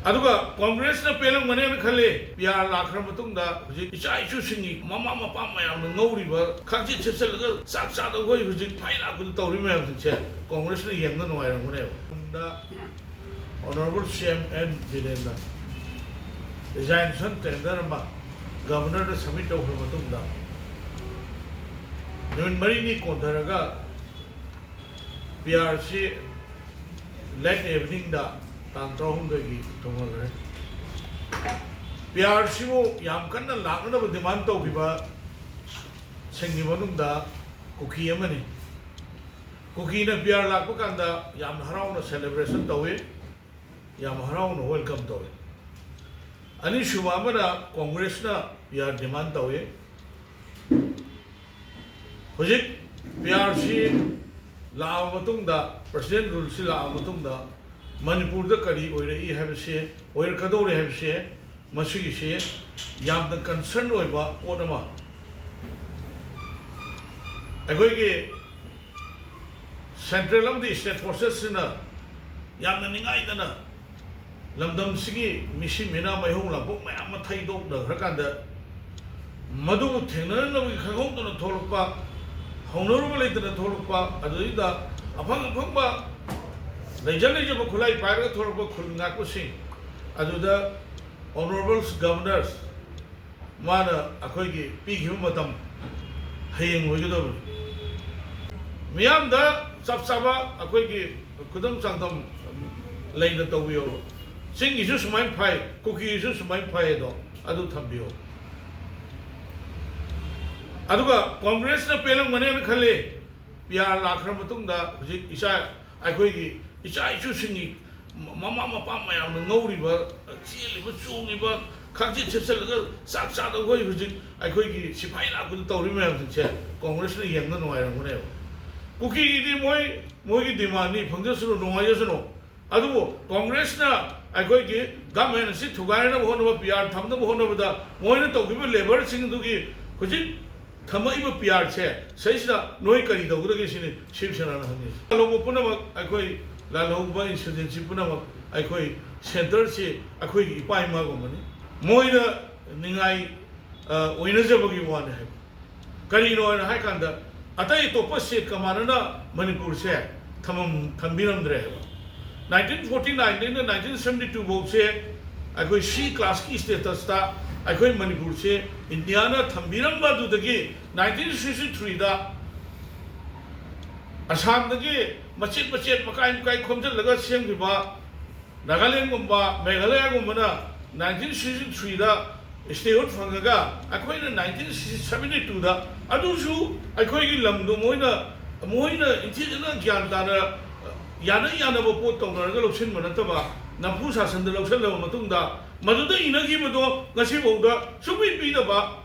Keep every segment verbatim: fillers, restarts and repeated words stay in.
ꯑꯗꯨꯒ ꯀꯣꯡꯒ꯭ꯔꯦꯁꯅ ꯄꯦꯜꯂꯝꯒꯅꯦꯅ ꯈꯜꯂꯤ꯫ P R ꯂꯥꯛꯈ꯭ꯔ ꯃꯇꯨꯡꯗ ꯍꯧꯖꯤꯛ ꯏꯆꯥ ꯏꯁꯨꯁꯤꯡꯒꯤ ꯃꯃꯥ ꯃꯄꯥ ꯃꯌꯥꯝꯅ ꯉꯧꯔꯤꯕ, ꯈꯥꯛꯆꯤꯠ ꯁꯤꯠꯆꯜꯂꯒ ꯆꯥꯛ ꯆꯥꯗꯕ ꯑꯩꯈꯣꯏ ꯍꯧꯖꯤꯛ ꯐꯥꯏ ꯂꯥꯛꯄꯗ ꯇꯧꯔꯤ ꯃꯌꯥꯝꯁꯤꯡꯁꯦ ꯀꯣꯡꯒ꯭ꯔꯦꯁꯅ ꯌꯦꯡꯕ ꯅꯨꯡꯉꯥꯏꯔꯝꯒꯅꯦꯕ꯫ ꯇꯨꯡꯗ Honourable ꯁꯤ ꯑꯦꯝ ꯑꯦꯟ ꯕꯤꯔꯦꯟꯅ resignation tender ꯑꯃ Governor ꯗ submit ꯇꯧꯈ꯭ꯔ ꯃꯇꯨꯡꯗ ꯅꯨꯃꯤꯠ ꯃꯔꯤꯅꯤ ꯀꯣꯟꯊꯔꯒ P R C late evening ꯗ ꯇꯥꯡ ꯇꯔꯥꯍꯨꯝꯗꯣꯏꯒꯤ ꯊꯨꯡꯍꯟꯈ꯭ꯔꯦ꯫ ꯄꯤ ꯑꯥꯔ ꯁꯤꯕꯨ ꯌꯥꯝ ꯀꯟꯅ ꯂꯥꯛꯅꯅꯕ demand ꯇꯧꯈꯤꯕ ꯁꯤꯡꯒꯤ ꯃꯅꯨꯡꯗ ꯀꯨꯀꯤ ꯑꯃꯅꯤ꯫ ꯀꯨꯀꯤꯅ ꯄꯤ ꯑꯥꯔ ꯂꯥꯛꯄ ꯀꯥꯟꯗ ꯌꯥꯝꯅ ꯍꯔꯥꯎꯅ celebration ꯇꯧꯏ, ꯌꯥꯝ ꯍꯔꯥꯎꯅ welcome ꯇꯧꯏ꯫ ꯑꯅꯤꯁꯨꯕ ꯑꯃꯅ ꯀꯣꯡꯒ꯭ꯔꯦꯁꯅ ꯄꯤ ꯑꯥꯔ demand ꯇꯧꯏ꯫ ꯍꯧꯖꯤꯛ ꯄꯤ ꯑꯥꯔ ꯁꯤ ꯂꯥꯛꯑꯕ ꯃꯇꯨꯡꯗ, President Rule ꯁꯤ ꯂꯥꯛꯑꯕ ꯃꯇꯨꯡꯗ ꯃꯅꯤꯄꯨꯔꯗ ꯀꯔꯤ ꯑꯣꯏꯔꯛꯏ ꯍꯥꯏꯕꯁꯤ, ꯑꯣꯏꯔꯛꯀꯗꯧꯔꯦ ꯍꯥꯏꯕꯁꯤ, ꯃꯁꯤꯒꯤꯁꯤ ꯌꯥꯝꯅ concern ꯑꯣꯏꯕ ꯄꯣꯠ ꯑꯃ꯫ ꯑꯩꯈꯣꯏꯒꯤ central ꯑꯃꯗꯤ state forces ꯁꯤꯅ ꯌꯥꯝꯅ ꯅꯤꯡꯉꯥꯏꯗꯅ ꯂꯝꯗꯝꯁꯤꯒꯤ ꯃꯤꯁꯤ ꯃꯤꯅꯥ ꯃꯩꯍꯧ ꯂꯥꯡꯄꯣꯛ ꯃꯌꯥꯝ ꯑꯃ ꯊꯩꯗꯣꯛꯅꯈ꯭ꯔꯀꯥꯟꯗ, ꯃꯗꯨꯕꯨ ꯊꯦꯡꯅꯅꯕꯒꯤ ꯈꯪꯍꯧꯗꯅ ꯊꯣꯛꯂꯛꯄ, ꯍꯧꯅꯔꯨꯕ ꯂꯩꯇꯅ ꯊꯣꯛꯂꯛꯄ, ꯑꯗꯨꯗꯩꯗ ꯑꯐꯪ ꯑꯐꯪꯕ ꯂꯩꯖ ꯂꯩꯖꯕ ꯈꯨꯠꯂꯥꯏ ꯄꯥꯏꯔꯒ ꯊꯣꯛꯂꯛꯄ ꯈꯨꯜ ꯉꯥꯛꯄꯁꯤꯡ ꯑꯗꯨꯗ Honourable Governor ꯃꯥꯅ ꯑꯩꯈꯣꯏꯒꯤ ꯄꯤꯈꯤꯕ ꯃꯇꯝ ꯍꯌꯦꯡ ꯂꯣꯏꯒꯗꯧꯕꯅꯤ꯫ ꯃꯤꯌꯥꯝꯗ ꯆꯞ ꯆꯥꯕ ꯑꯩꯈꯣꯏꯒꯤ ꯈꯨꯗꯝ ꯆꯥꯡꯗꯝ ꯂꯩꯅ ꯇꯧꯕꯤꯌꯣꯕ꯫ ꯆꯤꯡꯒꯤꯁꯨ ꯁꯨꯃꯥꯏꯅ ꯐꯩ, ꯀꯨꯀꯤꯒꯤꯁꯨ ꯁꯨꯃꯥꯏꯅ ꯐꯩ ꯑꯗꯣ ꯑꯗꯨ ꯊꯝꯕꯤꯌꯣ꯫ ꯑꯗꯨꯒ ꯀꯣꯡꯒ꯭ꯔꯦꯁꯅ ꯄꯦꯜꯂꯝꯒꯅꯦꯅ ꯈꯜꯂꯤ꯫ ꯄꯤ ꯑꯥꯔ ꯂꯥꯛꯈ꯭ꯔ ꯃꯇꯨꯡꯗ ꯍꯧꯖꯤꯛ ꯏꯆꯥ, ꯑꯩꯈꯣꯏꯒꯤ ꯏꯆꯥ ꯏꯁꯨꯁꯤꯡꯒꯤ ꯃꯃꯥ ꯃꯄꯥ ꯃꯌꯥꯝꯅ ꯉꯧꯔꯤꯕ, ꯆꯦꯜꯂꯤꯕ, ꯆꯣꯡꯉꯤꯕ, ꯈꯥꯛꯆꯤꯠ ꯁꯤꯠꯆꯜꯂꯒ ꯆꯥꯛ ꯆꯥꯗꯕ ꯑꯩꯈꯣꯏ ꯍꯧꯖꯤꯛ ꯑꯩꯈꯣꯏꯒꯤ ꯁꯤꯐꯥꯏ ꯂꯥꯛꯄꯗ ꯇꯧꯔꯤ ꯃꯌꯥꯝꯁꯤꯡꯁꯦ ꯀꯣꯡꯒ꯭ꯔꯦꯁꯅ ꯌꯦꯡꯕ ꯅꯨꯡꯉꯥꯏꯔꯝꯒꯅꯦꯕ꯫ ꯀꯨꯀꯤꯒꯤꯗꯤ ꯃꯣꯏ, ꯃꯣꯏꯒꯤ demandꯅꯤ, ꯐꯪꯖꯁꯅꯨ, ꯅꯨꯡꯉꯥꯏꯖꯁꯅꯨ꯫ ꯑꯗꯨꯕꯨ ꯀꯣꯡꯒ꯭ꯔꯦꯁꯅ ꯑꯩꯈꯣꯏꯒꯤ government ꯑꯁꯤ ꯊꯨꯒꯥꯏꯅꯕ ꯍꯣꯠꯅꯕ, ꯄꯤ ꯑꯥꯔ ꯊꯝꯅꯕ ꯍꯣꯠꯅꯕꯗ ꯃꯣꯏꯅ ꯇꯧꯈꯤꯕ labourꯁꯤꯡꯗꯨꯒꯤ ꯍꯧꯖꯤꯛ ꯊꯝꯃꯛꯏꯕ ꯄꯤ ꯑꯥꯔꯁꯦ ꯁꯤꯁꯤꯗ ꯅꯣꯏ ꯀꯔꯤ ꯇꯧꯒꯗꯒꯦ ꯁꯤꯅꯤ ꯁꯤꯕ ꯁꯦꯅꯥꯅ ꯍꯪꯉꯤꯁꯦ꯫ ꯂꯥꯜꯍꯧꯕ ꯄꯨꯝꯅꯃꯛ, ꯑꯩꯈꯣꯏ ꯂꯥꯜꯍꯧꯕ insurgency ꯄꯨꯝꯅꯃꯛ ꯑꯩꯈꯣꯏ ꯁꯦꯟꯇꯔꯁꯤ ꯑꯩꯈꯣꯏꯒꯤ ꯏꯄꯥ ꯏꯃꯥꯒꯨꯝꯕꯅꯤ꯫ ꯃꯣꯏꯅ ꯅꯤꯡꯉꯥꯏ ꯑ, ꯑꯣꯏꯅꯖꯕꯒꯤ ꯋꯥꯅꯤ ꯍꯥꯏꯕ꯫ ꯀꯔꯤꯅꯣ ꯍꯥꯏꯅ ꯍꯥꯏ ꯀꯥꯟꯗ, ꯑꯇꯩ ꯑꯇꯣꯞꯄ ꯁ꯭ꯇꯦꯠꯀ ꯃꯥꯟꯅꯅ ꯃꯅꯤꯄꯨꯔꯁꯦ ꯊꯝꯃꯝ-, ꯊꯝꯕꯤꯔꯝꯗ꯭ꯔꯦ ꯍꯥꯏꯕ꯫ ꯅꯥꯏꯟꯇꯤꯟ ꯐꯣꯔꯇꯤ ꯅꯥꯏꯟꯗꯩꯅ ꯅꯥꯏꯟꯇꯤꯟ ꯁꯕꯦꯟꯇꯤ ꯇꯨ ꯐꯥꯎꯁꯦ ꯑꯩꯈꯣꯏ ꯁꯤ ꯀ꯭ꯂꯥꯁꯀꯤ ꯁ꯭ꯇꯦꯇꯁꯇ ꯑꯩꯈꯣꯏ ꯃꯅꯤꯄꯨꯔꯁꯦ ꯏꯟꯗꯤꯌꯥꯅ ꯊꯝꯕꯤꯔꯝꯕ ꯑꯗꯨꯗꯒꯤ ꯅꯥꯏꯟꯇꯤꯟ ꯁꯤꯛꯁꯇꯤ ꯊ꯭ꯔꯤꯗ ꯑꯁꯥꯝꯗꯒꯤ ꯃꯆꯦꯠ ꯃꯆꯦꯠ ꯃꯀꯥꯏ ꯃꯀꯥꯏ ꯈꯣꯝꯖꯤꯜꯂꯒ ꯁꯦꯝꯈꯤꯕ ꯅꯥꯒꯥꯂꯦꯟꯒꯨꯝꯕ ꯃꯦꯘꯥꯂꯌꯥꯒꯨꯝꯕꯅ ꯅꯥꯏꯟꯇꯤꯟ ꯁꯤꯛꯁꯇꯤ ꯊ꯭ꯔꯤꯗ ꯁ꯭ꯇꯦꯠꯍꯨꯗ ꯐꯪꯉꯒ ꯑꯩꯈꯣꯏꯅ ꯅꯥꯏꯟꯇꯤꯟ ꯁꯕꯦꯟꯇꯤ ꯇꯨꯗ ꯑꯗꯨꯁꯨ ꯑꯩꯈꯣꯏꯒꯤ ꯂꯝꯗꯣ ꯃꯣꯏꯅ, ꯃꯣꯏꯅ ꯏꯟꯊꯤꯖꯅ ꯒ꯭ꯌꯥꯟ ꯇꯥꯅ ꯌꯥꯅ ꯌꯥꯅꯕ ꯄꯣꯠ ꯇꯧꯅꯔꯒ ꯂꯧꯁꯤꯟꯕ ꯅꯠꯇꯕ, ꯅꯝꯐꯨ ꯁꯥꯁꯟꯗ ꯂꯧꯁꯤꯜꯂꯕ ꯃꯇꯨꯡꯗ ꯃꯗꯨꯗ ꯏꯅꯈꯤꯕꯗꯣ ꯉꯁꯤꯐꯥꯎꯗ ꯁꯨꯡꯄꯤ ꯄꯤꯗꯕ,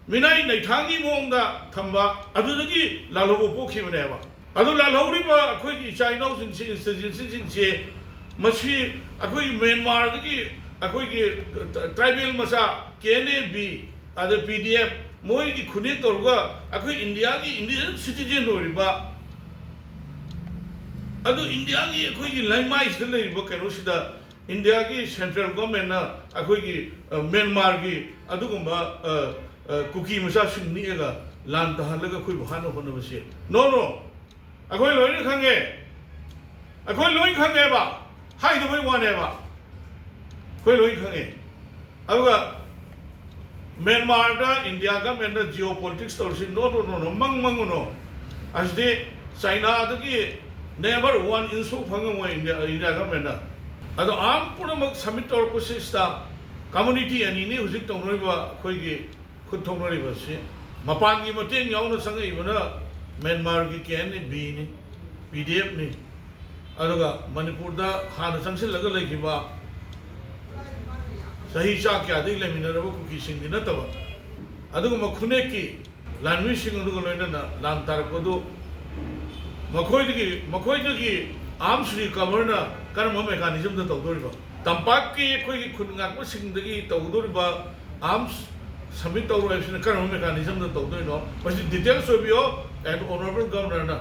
ꯃꯤꯅꯥꯏ ꯅꯩꯊꯥꯡꯒꯤ ꯃꯑꯣꯡꯗ ꯊꯝꯕ, ꯑꯗꯨꯗꯒꯤ ꯂꯥꯜꯍꯧꯕ ꯄꯣꯛꯈꯤꯕꯅꯦꯕ꯫ ꯑꯗꯨ ꯂꯥꯜꯍꯧꯔꯤꯕ ꯑꯩꯈꯣꯏꯒꯤ ꯏꯆꯥ ꯏꯅꯥꯎꯁꯤꯡꯁꯤ, ꯏꯟꯁꯔꯖꯦꯟꯁꯤꯁꯤꯡꯁꯦ, ꯃꯁꯤ ꯑꯩꯈꯣꯏꯒꯤ ꯃ꯭ꯌꯥꯟꯃꯥꯔꯗꯒꯤ ꯑꯩꯈꯣꯏꯒꯤ ꯇ꯭ꯔꯥꯏꯕꯦꯜ ꯃꯆꯥ, ꯀꯦ ꯑꯦꯟ ꯑꯦ ꯕꯤ, ꯑꯗ ꯄꯤ ꯗꯤ ꯑꯦꯐ, ꯃꯣꯏꯒꯤ ꯈꯨꯠꯅꯦꯛ ꯇꯧꯔꯒ ꯑꯩꯈꯣꯏ ꯏꯟꯗꯤꯌꯥꯒꯤ ꯏꯟꯗꯤꯖꯤꯅꯁ ꯁꯤꯇꯤꯖꯦꯟ ꯑꯣꯏꯔꯤꯕ, ꯑꯗꯨ ꯏꯟꯗꯤꯌꯥꯒꯤ ꯑꯩꯈꯣꯏꯒꯤ ꯂꯩꯃꯥꯏꯁꯤꯗ ꯂꯩꯔꯤꯕ ꯀꯩꯅꯣꯁꯤꯗ ꯏꯟꯗꯤꯌꯥꯒꯤ ꯁꯦꯟꯇ꯭ꯔꯦꯜ ꯒꯣꯔꯃꯦꯟꯅ ꯑꯩꯈꯣꯏꯒꯤ, ꯑ, ꯃ꯭ꯌꯥꯟꯃꯥꯔꯒꯤ ꯑꯗꯨꯒꯨꯝꯕ, ꯑ, ꯑ, ꯀꯨꯀꯤ ꯃꯆꯥꯁꯤꯡ ꯅꯦꯛꯑꯒ ꯂꯥꯟ ꯇꯥꯍꯜꯂꯒ ꯑꯩꯈꯣꯏꯕꯨ ꯍꯥꯠꯅ ꯍꯣꯠꯅꯕꯁꯦ, no, no, ꯑꯩꯈꯣꯏ ꯂꯣꯏꯅ ꯈꯪꯉꯦ꯫ ꯑꯩꯈꯣꯏ ꯂꯣꯏ ꯈꯪꯉꯦꯕ, ꯍꯥꯏꯗꯕꯩ ꯋꯥꯅꯦꯕ, ꯑꯩꯈꯣꯏ ꯂꯣꯏ ꯈꯪꯉꯦ꯫ ꯑꯗꯨꯒ ꯃ꯭ꯌꯥꯟꯃꯥꯔꯗ ꯏꯟꯗꯤꯌꯥ ꯒꯃꯦꯟꯅ ꯖꯤꯑꯣ ꯄꯣꯂꯤꯇꯤꯛꯁ ꯇꯧꯔꯤꯁꯤ, no, no, no, no, ꯃꯪ ꯃꯪꯉꯨꯅꯣ꯫ ꯑꯁꯤꯗꯤ ꯆꯥꯏꯅꯥꯗꯒꯤ never one inch ꯐꯪꯉꯝꯃꯣꯏ ꯏꯟꯗꯤꯌꯥ, ꯏꯟꯗꯤꯌꯥ ꯒꯃꯦꯟꯅ꯫ ꯑꯗꯣ ꯑꯥꯔꯝ ꯄꯨꯝꯅꯃꯛ ꯁꯕꯃꯤꯠ ꯇꯧꯔꯛꯄꯁꯤꯗ ꯀꯝꯃꯨꯅꯤꯇꯤ ꯑꯅꯤꯅꯤ ꯍꯧꯖꯤꯛ ꯇꯧꯅꯔꯤꯕ ꯑꯩꯈꯣꯏꯒꯤ ꯈꯨꯠ ꯊꯣꯛꯅꯔꯤꯕꯁꯤ꯫ ꯃꯄꯥꯟꯒꯤ ꯃꯇꯦꯡ ꯌꯥꯎꯅ ꯆꯪꯉꯛꯏꯕꯅ ꯃ꯭ꯌꯥꯟꯃꯥꯔꯒꯤ ꯀꯦ ꯑꯦꯟ ꯑꯦ ꯕꯤꯅꯤ, ꯄꯤ ꯗꯤ ꯑꯦꯐꯅꯤ꯫ ꯑꯗꯨꯒ ꯃꯅꯤꯄꯨꯔꯗ ꯍꯥꯟꯅ ꯆꯪꯁꯤꯜꯂꯒ ꯂꯩꯈꯤꯕ ꯆꯍꯤ ꯆꯥ ꯀꯌꯥꯗꯒꯤ ꯂꯩꯃꯤꯟꯅꯔꯕ ꯀꯨꯀꯤꯁꯤꯡꯗꯤ ꯅꯠꯇꯕ, ꯑꯗꯨꯒꯨꯝꯕ ꯈꯨꯟꯅꯦꯛꯀꯤ ꯂꯥꯟꯃꯤꯁꯤꯡ ꯑꯗꯨꯒ ꯂꯣꯏꯅꯅ ꯂꯥꯟ ꯇꯥꯔꯛꯄꯗꯨ ꯃꯈꯣꯏꯗꯒꯤ, ꯃꯈꯣꯏꯗꯒꯤ ꯑꯥꯔꯝꯁ ꯔꯤꯀꯚꯔꯅ ꯀꯔꯝꯕ ꯃꯦꯀꯥꯅꯤꯖꯝꯗ ꯇꯧꯗꯣꯔꯤꯕ? ꯇꯝꯄꯥꯛꯀꯤ ꯑꯩꯈꯣꯏꯒꯤ ꯈꯨꯟ ꯉꯥꯛꯄꯁꯤꯡꯗꯒꯤ ꯇꯧꯒꯗꯧꯔꯤꯕ ꯑꯥꯔꯝꯁ ꯁꯕꯃꯤꯠ ꯇꯧꯔꯣꯏ ꯍꯥꯏꯕꯁꯤꯅ ꯀꯔꯝꯕ ꯃꯦꯀꯥꯅꯤꯖꯝꯗ ꯇꯧꯗꯣꯏꯅꯣ? ꯃꯁꯤ ꯗꯤꯇꯦꯜꯁ ꯑꯣꯏꯕꯤꯌꯣ, and honourable governorꯅ